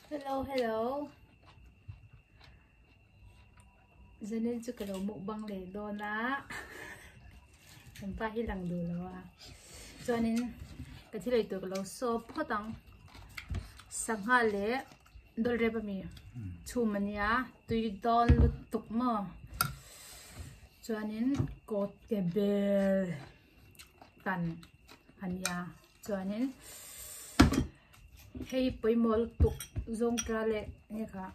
Hello hello Zanin chu ka lo mukbang leh dawn a kan pa hi lang duh lo a chuanin ka thil ei tur ka lo sawp phawt ang sangha leh dawlrep ami chhum ania tui dawn lutuk maw chuanin kawt ke bel tan ania chuanin hei pawimawh lutuk zawngta leh enge kha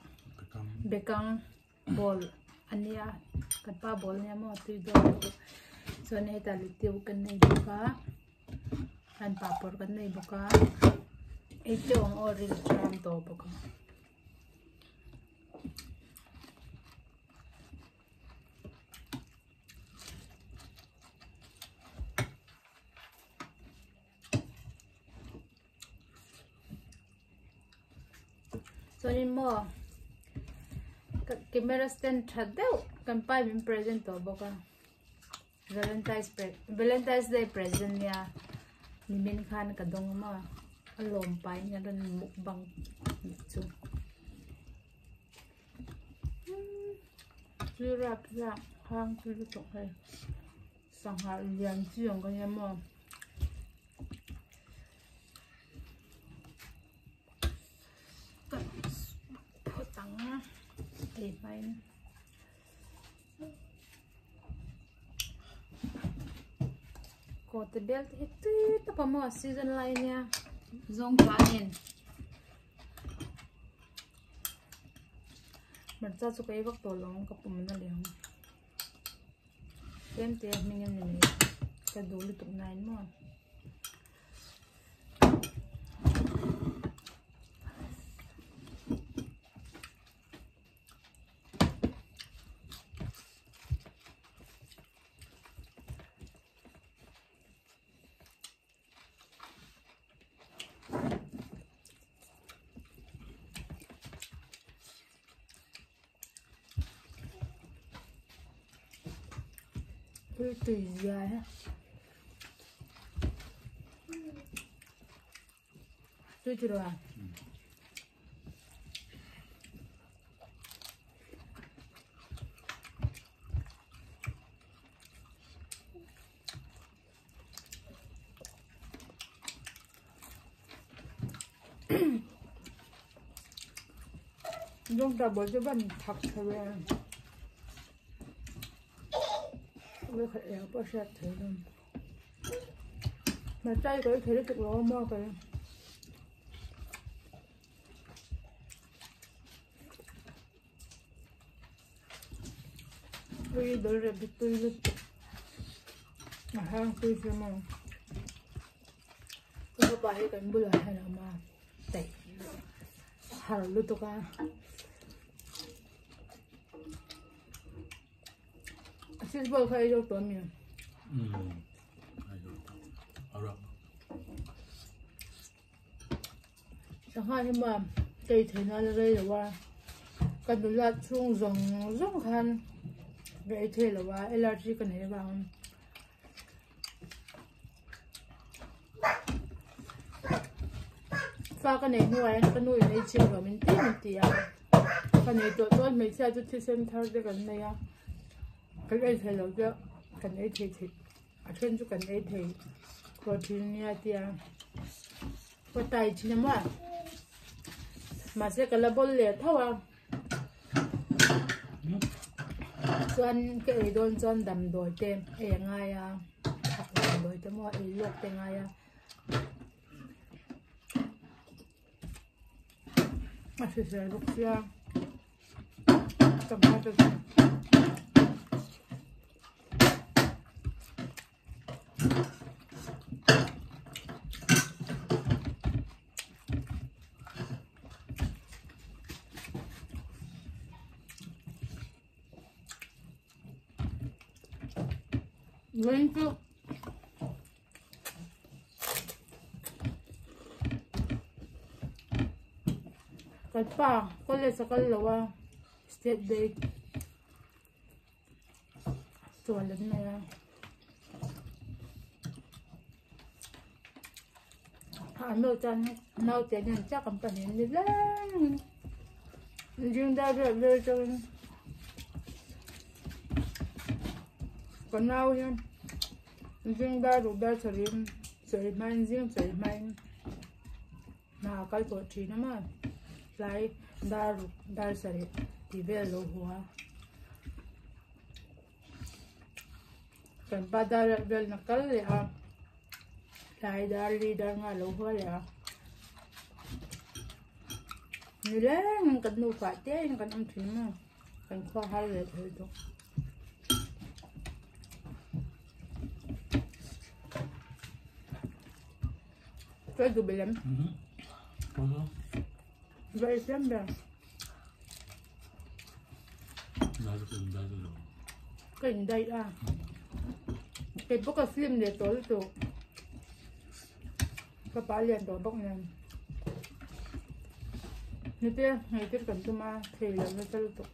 bekang ball ania kan pa ball ania maw tui dawn lutuk chuan hetah lutiu kan nei bawk a an papawr kan nei bawk a ei te awm aw ril tram tawh bawk a. Chuanin maw camera stand tha deuh kan pa in min present tawh bawk a valentine's pre valentine's day present nia nimin khan ka dawng a maw a lawm pahin a rawn mukbang chu. Tui rap rap hang tui lutuk hei sangha lian chi ang ka nia maw. Ka phawt ang ei hmain. Kawte bel te hi tui tak a maw season lai ania zawng ta nen. Hmarcha chu ka ei vak tawh lo ang ka pum na leh ang tlem te a hming a ni mai ka duh lutuk nain maw. Tui zia he. Tui tiro à? Zawngtah bawlh chu van thak tha ve a vawikhat eng pawh hriat thei lo hmarcha hi ka ei thei lutuk lo a maw ka Ui dawr rep hi tui lutuk a hang tui hle maw ka fapa hi kan bulah hian a awm a taih har lutuk a fish ball kha ei zawk tawh ami Sangha hi maw kei theih nan a rei lo a ka nula chhung zawng zawng khan ka ei thei lo a allergy ka nei avangin fa ka nei hnuah hian ka nu in ei chim lo min ti min ti a ka nei tawh chuan hmeichhia chu thisen thar te kan nei a kan ei thei lo te kan ei thei thei. A then chu kan ei thei tawh thin nia tia ka tai thin a maw mahse ka la bawl leh tho a chuan ka ei dawn chuan damdawi te ei a ngai a thak damdawi te maw ei lawk te ngai a a hrisel bawk sia sangha te chu. Ngain chu kan pa college a kal lo a state day chuan an nei a. An lo chuan naute nen chiah kan pahnih ni lengin zing dar vel vel atangin ka nau hian zing dar ruk dar chharin chawi hmain zing chawi hmain hna a kal tawh thin a maw tlai dar ruk dar sarih tih vel a lo haw a. Kan pa dar ah vel na kal leh a tlai dar li dar nga lo haw leh a nileng in kan nufa te in kan awm thin maw kan khua har leh thei tawh. Chaw duh belh em? Va ei siam ber. Ka in daih a. Kei pawh ka slim leh tawh lutuk. Ka pa lian tawh bawk nen. Nute ngei tir kan tum a thei lo nasa lutuk.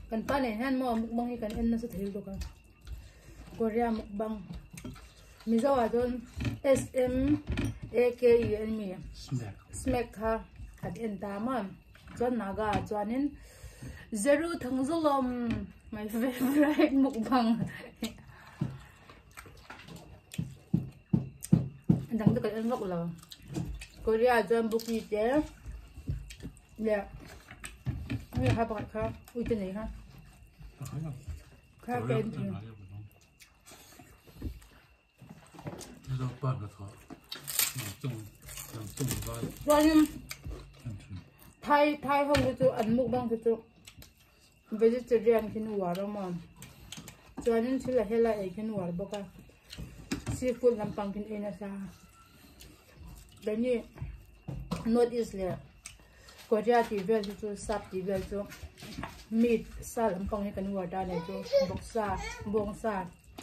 Kan pa nen hian maw mukbang hi kan en nasa thei lutuk a. Korea mukbang Mizo ah chuan S M A K E an mi smack kha kan en ta maw chuan Naga ah chuanin Zeru Thangzawlawm my favorite mukbang a dang te kan en vak lo Korea ah chuan Bookie te leh hei ha pakhat kha uite nei kha. Kha ka en thin. Chuanin Thai Thai ho hi chu an mukbang hi chu vegetarian khi an uar a maw chuanin thil a hela ei khi an uar bawk a seafood lampang khi an ei nasa keini north east leh Korea tih vel hi chu sap tih vel chu meat sa lampang hi kan uar ta a nih chu bawksa bawngsa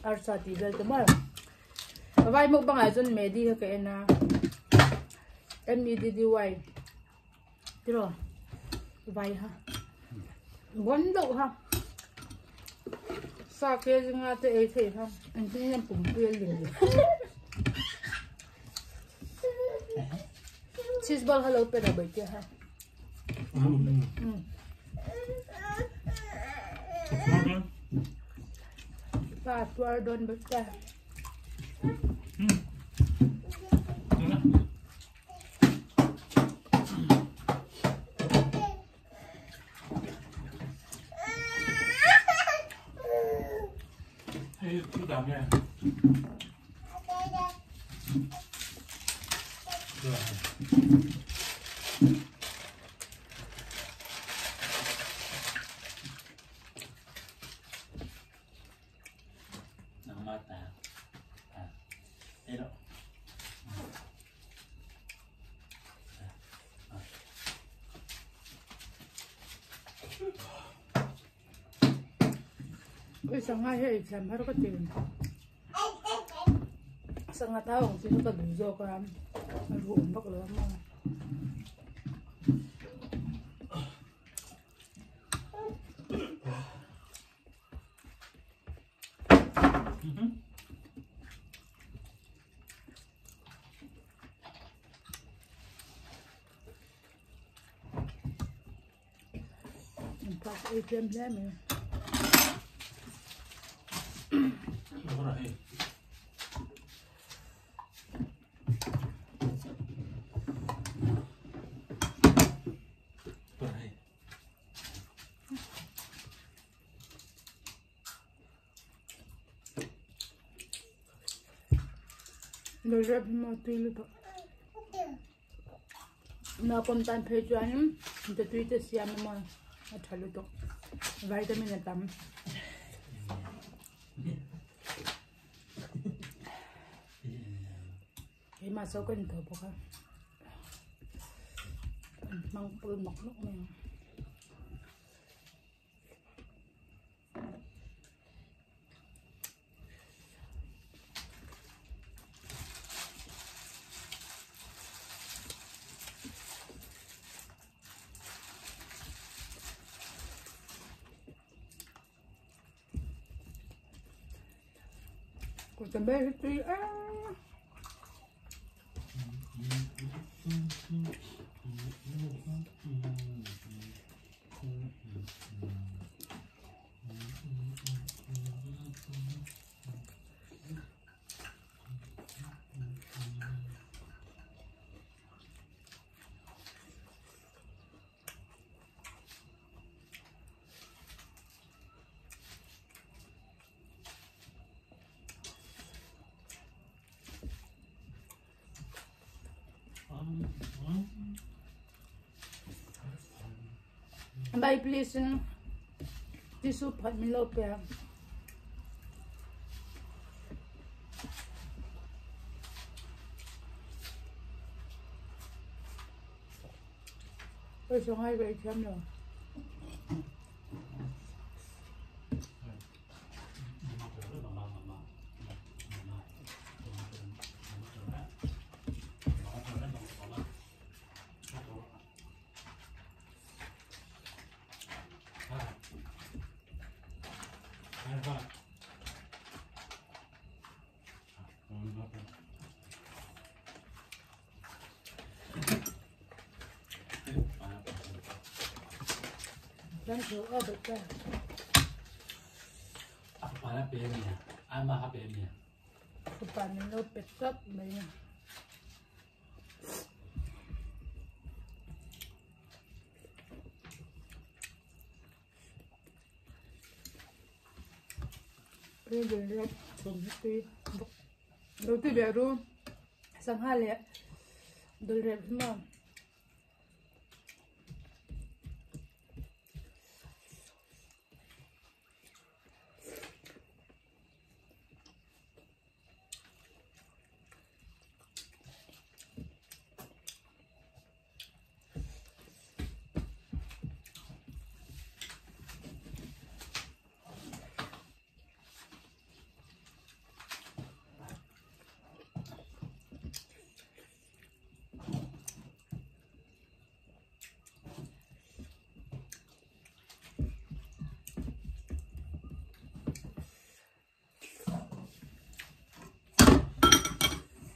arsa tih vel te maw vai mukbang ah chuan medi kha ka en a m e d d y tiraw vai ha bawn deuh ha sa ke zinga te ei thei kha engtin nge pumpui a ling Cheese ball hello pe ro bai te ha. Pa tuar don bai te. Hei thu dam nge. Ui sangha hi ei thiam har ka ti sangha thau ang chi chu ka duh zawk a a ruh awm vak lo a maw. Pak ei tlem hle mai. Dawrep hi maw tui lutuk. Naupang tan phei chuanin datui te siam emaw a tha lutuk vitamin a tam. Keimah chaw ka intho bawk a an hmang pul nawk nawk mai ang. Kawt hi tui em. Bye please in tissue phat min lo pe. Oi sangai ka ei thiam lo. Fapa min lo pe tlat mai a. Lo ti ve ru sangha leh dawlrep hi maw.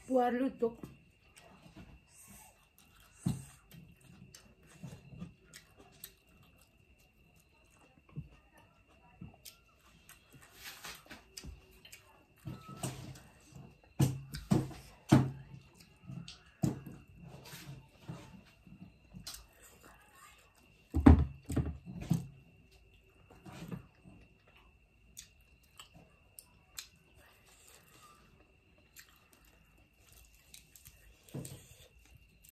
Puar lutuk.